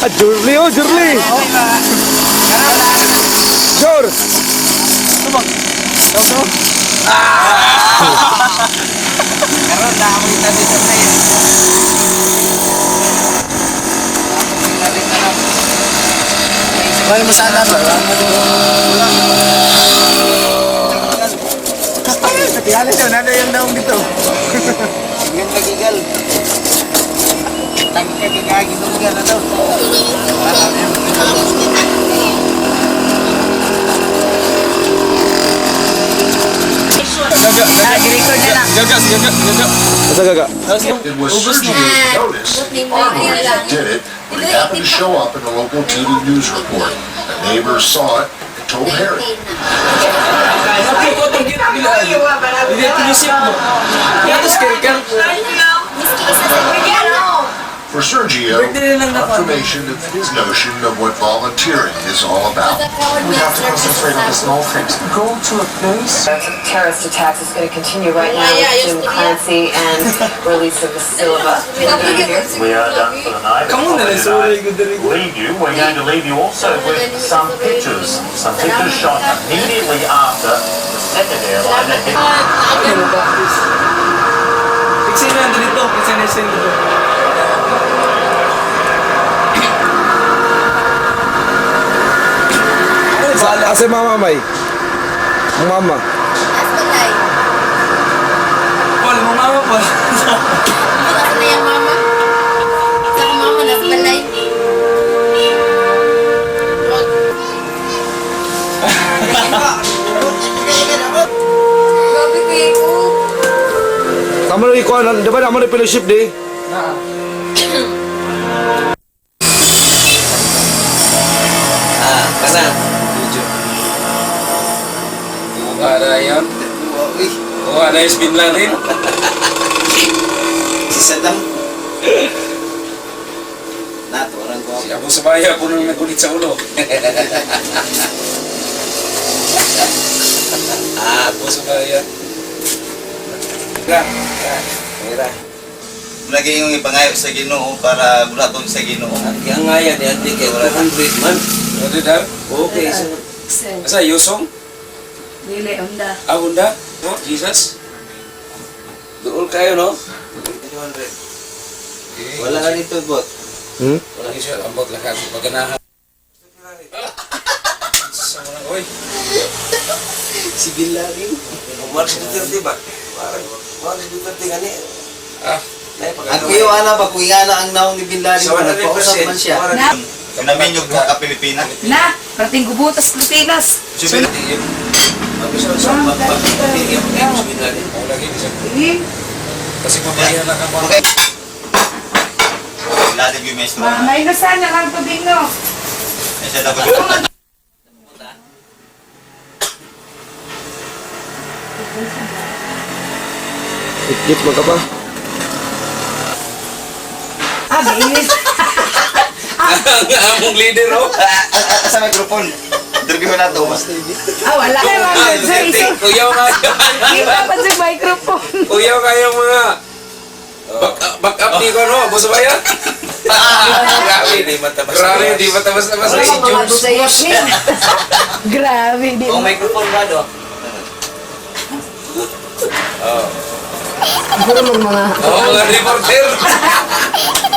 Ah, Jurli, oh, Jurli. Jor. Karon na ako itabi sa tayo. Wala mo sana ba? Kaya siya, nada yung daong dito. Yan kagigal. Tangka kagagidunggan na daw. Gaga, gaga, gaga. Asa gaga? It was Sergio who noticed hardly he did it when he happened to show up in a local TV news report. A neighbor saw it and told Harry. Hindi tinisip mo. Kaya ito skirker. For Sergio, confirmation of his notion of what volunteering is all about. We have to concentrate on the small things. Go to a place Terrorist attacks is going to continue right now with Jim Clancy and release of Silva. We are done for the night. Kamu na lang, sorry, good na rin. Leave you. We're going to leave you also with some pictures. Some pictures shot immediately after the second airliner hit. Kasi na dito, kasi na siya dito. Asa yung mama, May? Ang mama. Paul, mo mama Paul. Tama na ikuha, di ba naman na fellowship di? Ah, kana. Video. Buka na yun. Buka na yung Bin Laden. Si Saddam. Nato, orang ko. Si Abu Sabaya po nang nagulit sa ulo. Ah, Abu Sabaya. Mira, Mira. Lagi yung ipangayo sa Ginoo para bulaton sa Ginoo. Ang giangayan ni Ate kay 200 man. Ano daw? Okay, so Asa, Yusong? Dili, onda. Ah, Honda? Oh, Jesus? Dool kayo, no? 200. Wala ka nito, bot. Hmm? Wala siya, ambot lang ako paganahan. Sa mga, oy. Si Bin Laden. Omar si Duterte ba? Parang Omar si Duterte gani. Ah, Ang kuyo ana ba kuya ana ang naong ni Bin Laden Sa ba nagpausap man siya. Na, Naminyog ka ka Pilipina. na, parating gubutas Pilipinas. Si Bin Si Bin Laden. Ako lagi, di siya. Eh, Kasi papahiya na ka pa. Okay. Bin Laden yung maestro. mamay na sana lang to no. Siya dapat. Ikit mo ka pa. Ah, mainit. Ang among leader, oh. Sa microphone. Interview na to. Ah, wala. Ay, Ah, mga sir, Duterte, kuyaw kayo. Kita pa sa microphone. Kuyaw kayo mga back up ni ko, no? Abu Sabaya? Grabe, Di matabas. Grabe, di matabas-tabas. Si Mga Jones. busayok ni. Grabe, di. Oh, microphone ba do? Puro mga Oh, mga reporter.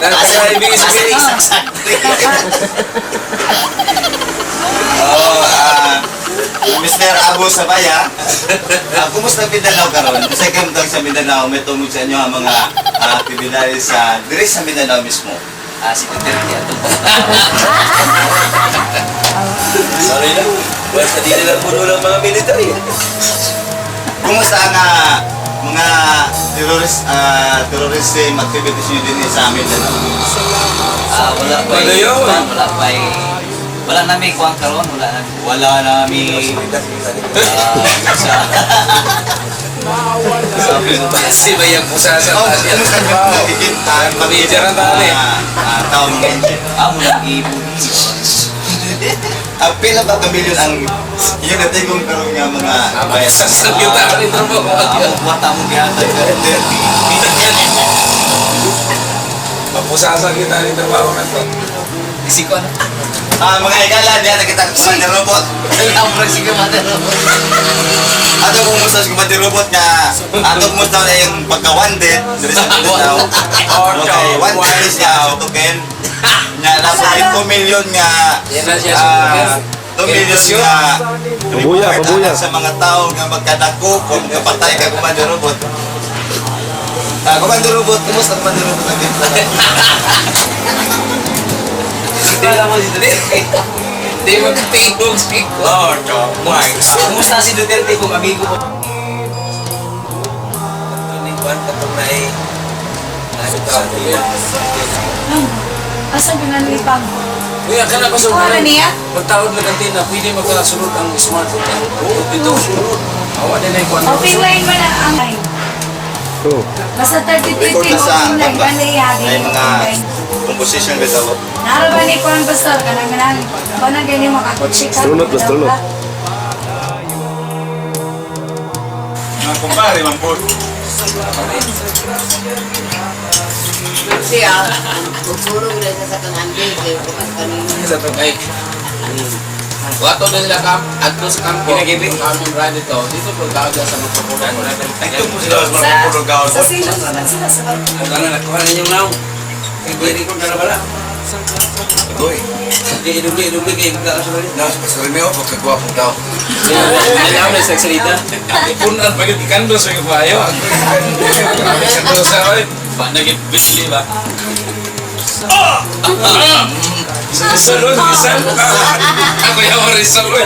Nasa ibig Oh, Mr. Abu Sabaya, kumusta Mindanao karon? Sa kamtang sa Mindanao, may tungod sa inyo ang mga aktibidades sa diri sa Mindanao mismo. Ah, si Duterte ato. Sorry lang. Basta di nila puno ng mga military. Kumusta ang mga terrorism activities niyo din sa Mindanao? Ah, wala pa. Ano yun? Wala pa. Wala namin kuwang karon, wala namin. Wala namin. Ah, sa Kasi may ang pusasa Oh, taas yan. kumusta niyo nakikita ang Pamilya ng tao eh. tao mga engine? Ah, muna ibon. Ang pila ba ka milyon ang yung natigong karon nga mga bayan? Sa yuta rin trabaho. Amo kwarta mo gihatag ka Duterte. Mapusasa kita rin trabaho na to. Isiko na. Ah, mga higala, diyan nakita ko sa robot. Ang si Commander Robot. Ato kumusta si Commander Robot nga ato kumusta na yung pagka one day diri sa Mindanao. Okay, one day siya sa token. Nga nasa 2 million nga Yan na siya, ah, 2 million nga Pabuya, pabuya. sa mga tao nga magkadako kung kapatay ka Commander Robot. Ah, Commander Robot, kumusta Commander Robot ang gift? Di magtingog si Lord. Oh my God. Kumusta si Duterte kung amigo mo? Tuning one katong na eh. Asa ka nga nilipang? Kuya, kana pa sa Kuha na niya? Pagtaod na kantina, pwede magkasunod ang smartphone. Oo, ito. Awa din ay kuwan. Open line man na ang line. Oh. Basta 33 Record kay na sa open line. Bali yagi. may mga composition bitaw. Naraban ni kuan pastor kanang kanang kanang ganyan makakutsi ka. Astronaut, astronaut. Mga kumpare, mangpod. Siya, magsulong na siya sa kang andi, kay bukas kanina. Sa tungay. Wato na sila kamp, adto sa kampo. Ginagibi. Ang among ride ito, dito po tawag sa magpapulong. Ito po sila sa mga pulong Sa silong naman sila sa Ang ano, nakuha ninyong now. Kay Jerry ko na bala. Agoy. Di idugli, idugli kay ka sa bali. Nas, pasal mo pagkagwapong tao. Ayaw na sa salita. Punan pa gyud ikando sa iyo ayo. Grabe sa dosa oy. Ba nagit bili ba? Rizal, oy, Rizal. Ako yaw Rizal oy.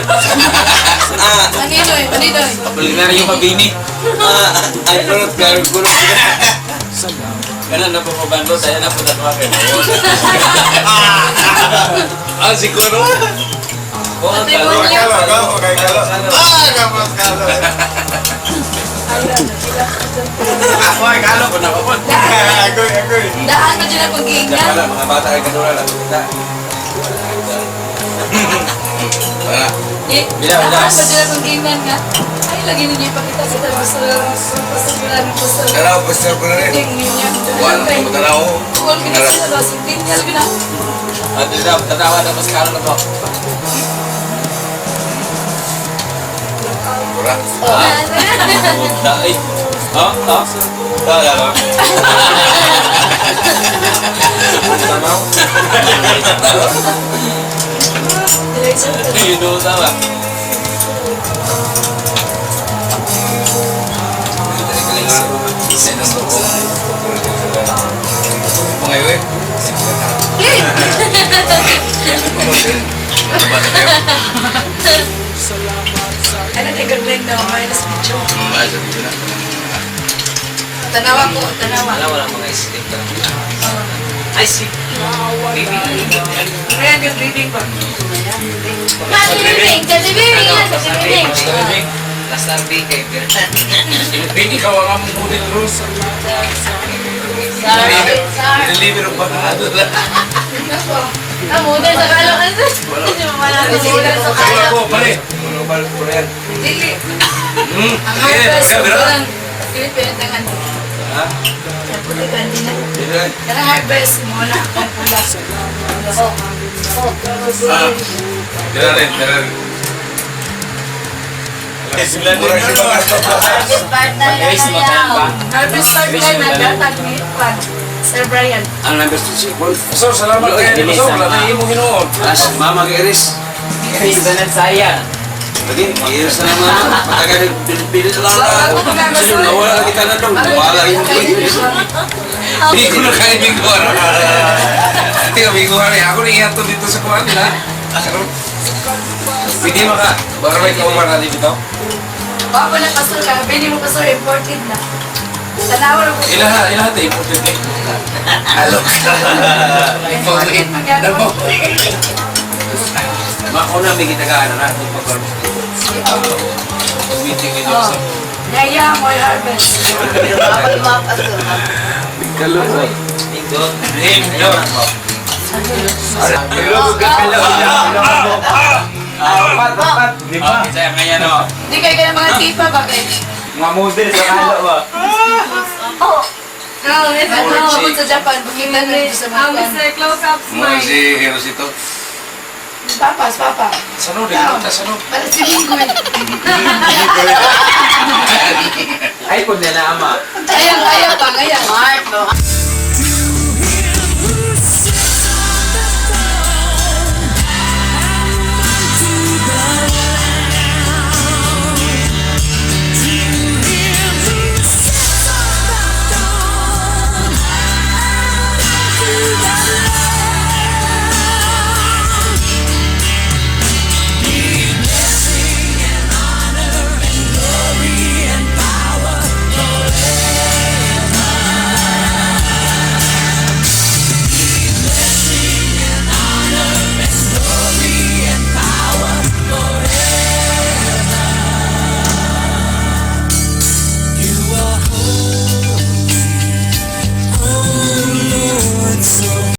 Kaninoy, kaninoy. Apolinario Mabini. Ay, pero pero pero. Ganun na po ko bando, tayo na po na kay. Ah, siguro. Oh, Patay mo niya. Ah, kapos kalo. Ako ay kalo ko na ko. Agoy, agoy. Daan mo dyan akong giingnan. Wala, mga bata ay kanura lang. Wala. Eh, Bila, bila. daan mo dyan akong giingnan nga. Ay, lagi ninyo ipakita sa pastor. Pastor ko lang, pastor. Tanaw, pasal ko na rin. Tingin niya. Wala ko tanaw. Kuwan ka na sila ba? Centennial ka na. At na, tatawa na mas kalo na po. Ura. Ah, ay. Oh, oh. Tama, tama. Tanaw. Diretso. You know, tama. Mga iwe. Ano na good line na minus picture. Mga sa dito na. Tanawa ko, tanawa. Wala, wala mga isip ka lang. Ay, si. Baby. Kaya good reading ba? Katibibing, katibibing yan, katibibing. Last RB kay Baby, ikaw ang among kunin, Rose. Sorry, sorry. Deliver ang pagkakado na. Namudan sa kalong. Wala na sila sa Wala kalong. ko, pare. Puno ba ko yan? Dili. Hmm. Ang Sige, harvest, bira, bira. walang Pilipino tangan. Ha? Puti ka, hindi na. Bira. Kanang harvest mo na ang pula. Ah. Bira rin, bira rin. Harvest partner na Guys, magkano ba? Harvest start tayo na datag ni Juan. Sir Brian. Ang number to si Paul. Sir, salamat kayo. Sir, wala na imo hinuon. As mama kay Iris. saya. Lagi, mag-iris na naman. Matagal yung pinipilit lang na. Sino, nawala kita na doon. Wala yung Hindi ko na kaya biguan. Hindi ko biguan eh. Ako na ihatod dito sa kuwan nila. Pwede maka. Baka may kauban na dito. Bako na pastor ka. Bili mo pastor, imported na. Tanawa na po. Ilaha, ilaha tayo. Imported eh. Alok. Imported magyapon. Mako na may gitagaan na natin pag Meeting ni Oh. Joseph. Yaya mo yung harvest. Kalungkot. Linggo. Linggo. Apat, apat. Lima. Okay, saya kaya no. Hindi kayo kaya mga tipa bakit? Mga model sa kalo ba? Oh. Oh, Mr. Murag si- Ano sa Japan, bukitan na dito sa mga Ah, Mr. Close Up Murag Smile. si Hirosito. Papa, si Papa. Sano, di ka sano. Para si Bingoy. iPhone na na ama.